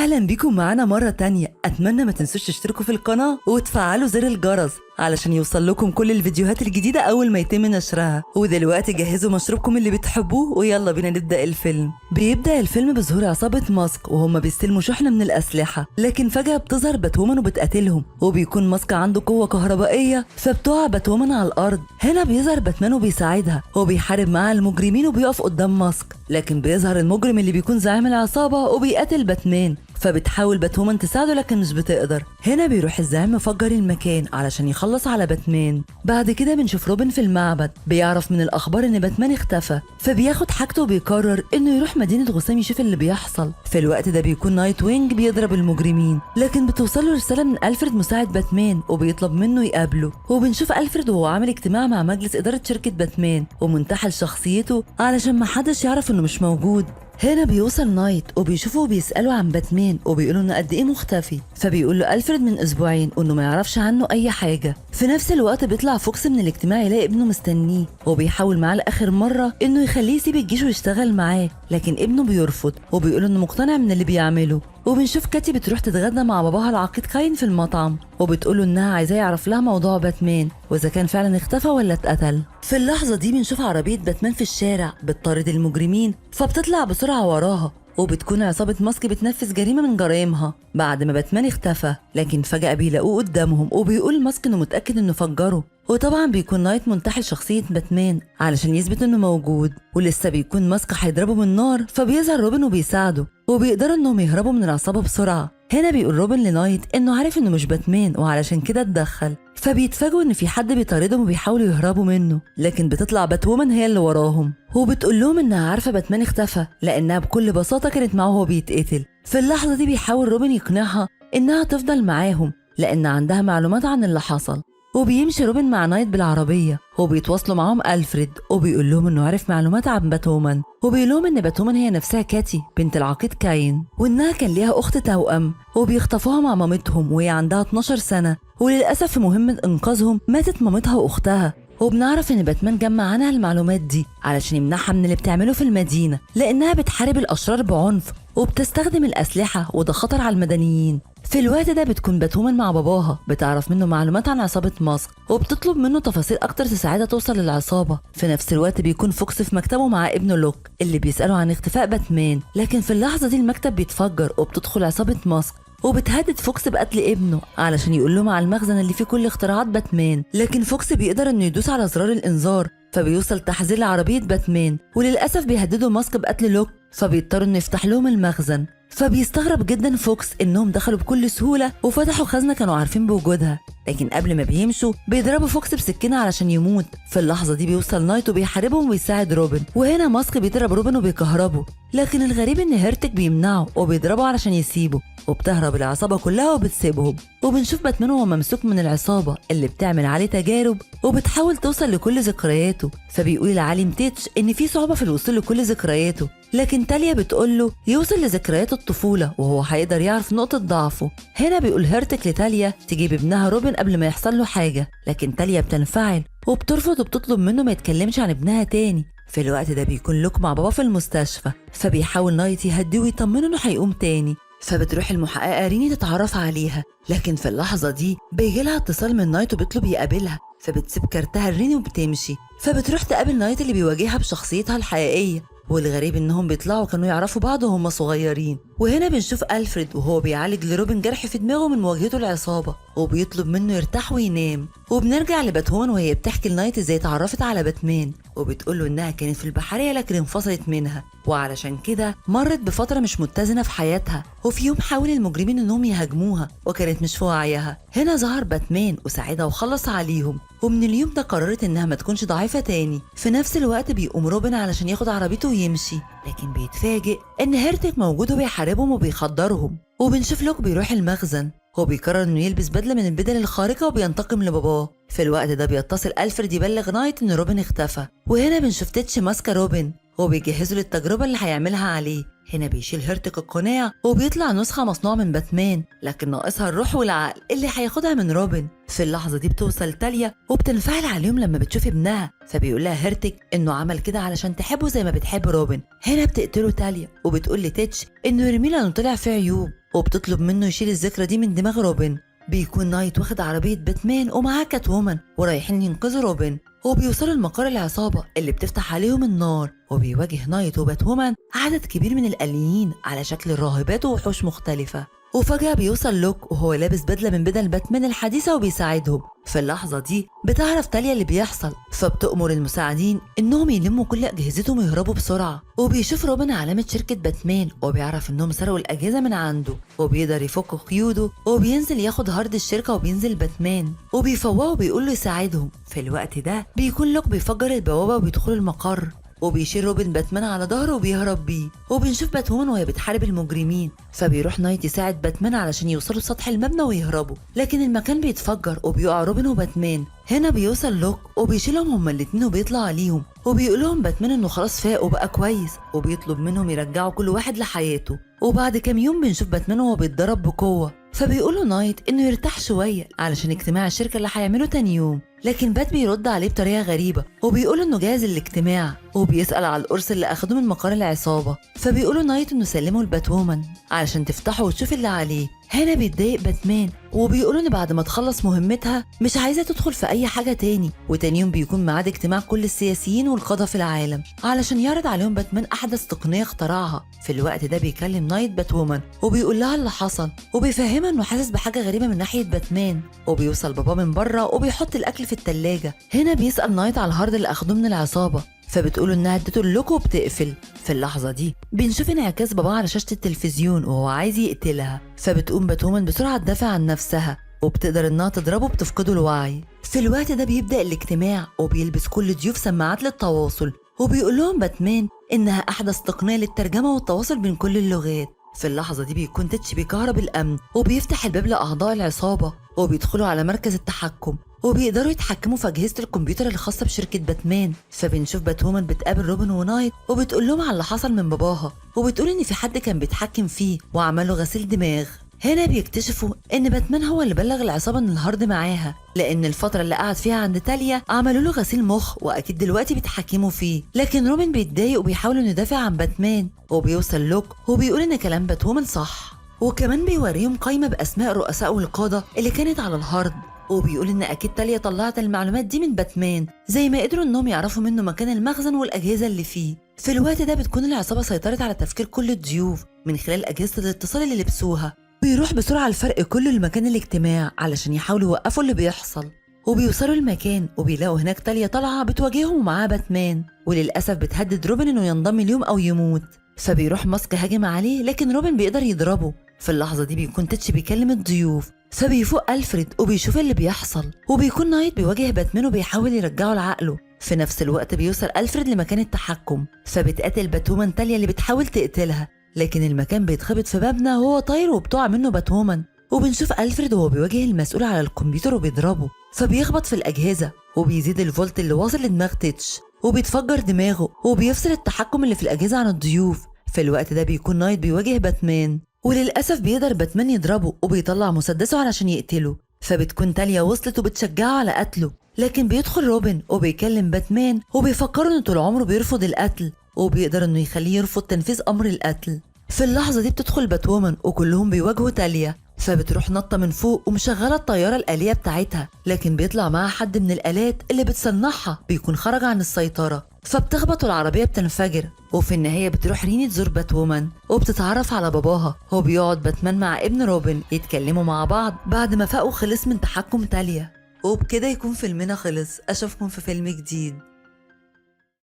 اهلا بيكم معانا مرة تانية. اتمنى ما تنسوش تشتركوا في القناة وتفعلوا زر الجرس علشان يوصل لكم كل الفيديوهات الجديدة اول ما يتم نشرها. ودلوقتي جهزوا مشروبكم اللي بتحبوه ويلا بينا نبدأ الفيلم. بيبدأ الفيلم بظهور عصابة ماسك وهم بيستلموا شحنة من الأسلحة، لكن فجأة بتظهر باتومان وبتقاتلهم، وبيكون ماسك عنده قوة كهربائية فبتقع باتومان على الأرض. هنا بيظهر باتمان وبيساعدها وبيحارب معاها المجرمين وبيقف قدام ماسك، لكن بيظهر المجرم اللي بيكون زعيم العصابة وبيقاتل باتمان، فبتحاول باتومان تساعده لكن مش بتقدر. هنا بيروح الزعيم مفجر المكان علشان يخلص على باتمان. بعد كده بنشوف روبن في المعبد بيعرف من الأخبار إن باتمان اختفى، فبياخد حاجته وبيقرر إنه يروح مدينة غوثام يشوف اللي بيحصل. في الوقت ده بيكون نايت وينج بيضرب المجرمين، لكن بتوصل له رسالة من ألفريد مساعد باتمان وبيطلب منه يقابله. وبنشوف ألفريد وهو عامل اجتماع مع مجلس إدارة شركة باتمان ومنتحل شخصيته علشان محدش يعرف إنه مش موجود. هنا بيوصل نايت وبيشوفه وبيسأله عن باتمان وبيقولوا انه قد ايه مختفي، فبيقول له ألفريد من اسبوعين وانه ما يعرفش عنه اي حاجة. في نفس الوقت بيطلع فوكس من الاجتماع يلاقي ابنه مستنيه، وبيحاول معاه لاخر مرة انه يخليه يسيب الجيش ويشتغل معاه، لكن ابنه بيرفض وبيقول انه مقتنع من اللي بيعمله. وبنشوف كاتي بتروح تتغدى مع باباها العقيد كاين في المطعم، وبتقوله انها عايزاه يعرف لها موضوع باتمان واذا كان فعلا اختفى ولا اتقتل. في اللحظة دي بنشوف عربية باتمان في الشارع بتطارد المجرمين، فبتطلع بسرعة وراها، وبتكون عصابة ماسك بتنفذ جريمة من جرائمها بعد ما باتمان اختفى، لكن فجأة بيلاقوه قدامهم وبيقول ماسك انه متأكد انه فجره. وطبعا بيكون نايت منتحل شخصية باتمان علشان يثبت انه موجود، ولسه بيكون ماسك هيضربه بالنار، فبيظهر روبن وبيساعده وبيقدروا انهم يهربوا من العصابة بسرعة. هنا بيقول روبن لنايت انه عارف انه مش باتمان وعلشان كده اتدخل، فبيتفاجئوا ان في حد بيطاردهم وبيحاولوا يهربوا منه، لكن بتطلع باتومان هي اللي وراهم وبتقول لهم انها عارفه باتمان اختفى لانها بكل بساطة كانت معاه وهو بيتقتل. في اللحظة دي بيحاول روبن يقنعها انها تفضل معاهم لان عندها معلومات عن اللي حصل، وبيمشي روبن مع نايت بالعربية وبيتواصلوا معاهم ألفريد وبيقول لهم إنه عرف معلومات عن باتومان، وبيقول لهم إن باتومان هي نفسها كاتي بنت العقيد كاين، وإنها كان ليها أخت توأم وبيخطفوها مع مامتهم وهي عندها 12 سنة، وللأسف في مهمة إنقاذهم ماتت مامتها وأختها. وبنعرف إن باتمان جمع عنها المعلومات دي علشان يمنعها من اللي بتعمله في المدينة، لأنها بتحارب الأشرار بعنف وبتستخدم الأسلحة وده خطر على المدنيين. في الوقت ده بتكون باتومان مع باباها بتعرف منه معلومات عن عصابة ماسك وبتطلب منه تفاصيل أكتر تساعدها توصل للعصابة. في نفس الوقت بيكون فوكس في مكتبه مع ابنه لوك اللي بيسأله عن اختفاء باتمان، لكن في اللحظة دي المكتب بيتفجر وبتدخل عصابة ماسك وبتهدد فوكس بقتل ابنه علشان يقول لهم على المخزن اللي فيه كل اختراعات باتمان، لكن فوكس بيقدر انه يدوس على زرار الانذار فبيوصل تحذير لعربية باتمان، وللأسف بيهددوا ماسك بقتل لوك فبيضطروا انه يفتح لهم المخزن. فبيستغرب جدا فوكس انهم دخلوا بكل سهولة وفتحوا خزنة كانوا عارفين بوجودها، لكن قبل ما بيمشوا بيضربوا فوكس بسكينة علشان يموت. في اللحظة دي بيوصل نايت وبيحاربهم ويساعد روبن، وهنا ماسك بيضرب روبن وبيكهربه، لكن الغريب ان هيرتك بيمنعه وبيضربه علشان يسيبه، وبتهرب العصابة كلها وبتسيبهم. وبنشوف باتمان وهو ممسوك من العصابة اللي بتعمل عليه تجارب وبتحاول توصل لكل ذكرياته، فبيقول العالم تيتش ان في صعوبة في الوصول لكل ذكرياته، لكن تاليا بتقول له يوصل لذكريات الطفولة وهو هيقدر يعرف نقطة ضعفه. هنا بيقول هيرتك لتاليا تجيب ابنها روبن قبل ما يحصل له حاجة، لكن تاليا بتنفعل وبترفض وبتطلب منه ما يتكلمش عن ابنها تاني. في الوقت ده بيكون لوك مع باباه في المستشفى، فبيحاول نايت يهديه ويطمنه انه هيقوم تاني، فبتروح المحققة ريني تتعرف عليها، لكن في اللحظة دي بيجيلها اتصال من نايت وبيطلب يقابلها، فبتسيب كارتها لريني وبتمشي، فبتروح تقابل نايت اللي بيواجهها بشخصيتها الحقيقية، والغريب انهم بيطلعوا كانوا يعرفوا بعض وهم صغيرين. وهنا بنشوف ألفريد وهو بيعالج لروبن جرح في دماغه من مواجهته العصابة وبيطلب منه يرتاح وينام. وبنرجع لباتومان وهي بتحكي لنايت ازاي اتعرفت على باتمان، وبتقول له انها كانت في البحرية لكن انفصلت منها، وعلشان كده مرت بفترة مش متزنة في حياتها، وفي يوم حاول المجرمين انهم يهاجموها وكانت مش في وعيها. هنا ظهر باتمان وساعدها وخلص عليهم، ومن اليوم ده قررت انها ما تكونش ضعيفة تاني. في نفس الوقت بيقوم روبن علشان ياخد عربيته ويمشي، لكن بيتفاجئ ان هيرتك موجود وبيحاربهم وبيخدرهم. وبنشوف لوك بيروح المخزن وبيقرر انه يلبس بدله من البدل الخارقة وبينتقم لباباه. في الوقت ده بيتصل ألفريد يبلغ نايت ان روبن اختفى، وهنا بنشوف تيتش ماسكه روبن وبيجهزه للتجربه اللي هيعملها عليه. هنا بيشيل هيرتك القناع وبيطلع نسخة مصنوعة من باتمان، لكن ناقصها الروح والعقل اللي هياخدها من روبن. في اللحظة دي بتوصل تاليا وبتنفعل عليهم لما بتشوف ابنها، فبيقول لها هيرتك انه عمل كده علشان تحبه زي ما بتحب روبن. هنا بتقتله تاليا وبتقول لتيتش انه يرميه لانه طلع فيه عيوب، وبتطلب منه يشيل الذكرى دي من دماغ روبن. بيكون نايت واخد عربية باتمان ومعاه كات وومن ورايحين ينقذوا روبن، وبيوصلوا لمقر العصابة اللي بتفتح عليهم النار، وبيواجه نايت وبات وومن عدد كبير من الآليين على شكل الراهبات ووحوش مختلفة. وفجأة بيوصل لوك وهو لابس بدلة من بدل باتمان الحديثة وبيساعدهم. في اللحظة دي بتعرف تاليا اللي بيحصل، فبتأمر المساعدين إنهم يلموا كل أجهزتهم ويهربوا بسرعة. وبيشوف روبن علامة شركة باتمان وبيعرف إنهم سرقوا الأجهزة من عنده، وبيقدر يفك قيوده وبينزل ياخد هارد الشركة وبينزل باتمان وبيفوقه وبيقول له يساعدهم. في الوقت ده بيكون لوك بيفجر البوابة وبيدخل المقر، وبيشيل روبن باتمان على ظهره وبيهرب بيه. وبنشوف باتومان وهي بتحارب المجرمين، فبيروح نايت يساعد باتمان علشان يوصلوا سطح المبنى ويهربوا، لكن المكان بيتفجر وبيقع روبن وباتمان. هنا بيوصل لوك وبيشيلهم هما الاتنين وبيطلع عليهم، وبيقول لهم باتمان انه خلاص فاق وبقى كويس، وبيطلب منهم يرجعوا كل واحد لحياته. وبعد كام يوم بنشوف باتمان وهو بيتضرب بقوة، فبيقول له نايت انه يرتاح شوية علشان اجتماع الشركة اللي هيعمله تاني يوم، لكن بات بيرد عليه بطريقة غريبة وبيقول انه جاهز للاجتماع، وبيسأل على القرص اللي اخده من مقر العصابة، فبيقول نايت انه سلمه لبات وومن علشان تفتحه وتشوف اللي عليه. هنا بيتضايق باتمان وبيقول ان بعد ما تخلص مهمتها مش عايزة تدخل في اي حاجة تاني. وتاني يوم بيكون ميعاد اجتماع كل السياسيين والقادة في العالم علشان يعرض عليهم باتمان احدث تقنية اخترعها. في الوقت ده بيكلم نايت بات وومن وبيقول لها اللي حصل، وبيفهمها انه حاسس بحاجة غريبة من ناحية باتمان. وبيوصل باباه من بره وبيحط الاكل في التلاجة. هنا بيسأل نايت على الهارد اللي اخده من العصابة، فبتقول انها اديته لوك وبتقفل. في اللحظة دي بنشوف انعكاس باباه على شاشة التلفزيون وهو عايز يقتلها، فبتقوم باتومان بسرعة تدافع عن نفسها وبتقدر انها تضربه وبتفقده الوعي. في الوقت ده بيبدأ الاجتماع وبيلبس كل ضيوف سماعات للتواصل، وبيقول لهم باتمان انها احدث تقنية للترجمة والتواصل بين كل اللغات. في اللحظة دي بيكون تيتش بيكهرب الأمن وبيفتح الباب لأعضاء العصابة، وبيدخلوا على مركز التحكم وبيقدروا يتحكموا في أجهزة الكمبيوتر الخاصة بشركة باتمان. فبنشوف باتومان بتقابل روبن ونايت وبتقول لهم على اللي حصل من باباها، وبتقول إن في حد كان بيتحكم فيه وعمل له غسيل دماغ. هنا بيكتشفوا إن باتمان هو اللي بلغ العصابة إن الهارد معاها، لأن الفترة اللي قعد فيها عند تاليا عملوا له غسيل مخ وأكيد دلوقتي بيتحكموا فيه. لكن روبن بيتضايق وبيحاول إنه يدافع عن باتمان، وبيوصل لوك وبيقول إن كلام باتومان صح، وكمان بيوريهم قايمة بأسماء رؤساء والقادة اللي كانت على الهارد، وبيقول إن أكيد تاليا طلعت المعلومات دي من باتمان زي ما قدروا إنهم يعرفوا منه مكان المخزن والأجهزة اللي فيه. في الوقت ده بتكون العصابة سيطرت على تفكير كل الضيوف من خلال أجهزة الاتصال اللي لبسوها. بيروح بسرعة الفرق كله لمكان الاجتماع علشان يحاولوا يوقفوا اللي بيحصل، وبيوصلوا المكان وبيلاقوا هناك تاليا طالعة بتواجههم ومعاها باتمان، وللأسف بتهدد روبن إنه ينضم اليوم أو يموت. فبيروح ماسك هاجم عليه لكن روبن بيقدر يضربه. في اللحظة دي بيكون تيتش بيكلم الضيوف، فبيفوق ألفريد وبيشوف اللي بيحصل، وبيكون نايت بيواجه باتمان وبيحاول يرجعه لعقله. في نفس الوقت بيوصل ألفريد لمكان التحكم، فبتقاتل باتومان تاليا اللي بتحاول تقتلها، لكن المكان بيتخبط في مبنى وهو طاير وبتقع منه باتومان. وبنشوف ألفريد وهو بيواجه المسؤول على الكمبيوتر وبيضربه، فبيخبط في الأجهزة وبيزيد الفولت اللي واصل لدماغ تيتش وبيتفجر دماغه وبيفصل التحكم اللي في الأجهزة عن الضيوف. في الوقت ده بيكون نايت بيواجه باتمان، وللأسف بيقدر باتمان يضربه وبيطلع مسدسه علشان يقتله، فبتكون تاليا وصلت وبتشجعه على قتله، لكن بيدخل روبن وبيكلم باتمان وبيفكره انه طول عمره بيرفض القتل وبيقدر انه يخليه يرفض تنفيذ امر القتل. في اللحظة دي بتدخل باتومان وكلهم بيواجهوا تاليا، فبتروح نطة من فوق ومشغلة الطيارة الآلية بتاعتها، لكن بيطلع معاها حد من الآلات اللي بتصنعها بيكون خرج عن السيطرة، فبتخبط والعربية بتنفجر. وفي النهاية بتروح ريني تزور باتومان وبتتعرف على باباها، وبيقعد باتمان مع ابن روبن يتكلموا مع بعض بعد ما فاقوا خلص من تحكم تاليا. وبكده يكون فيلمنا خلص، أشوفكم في فيلم جديد.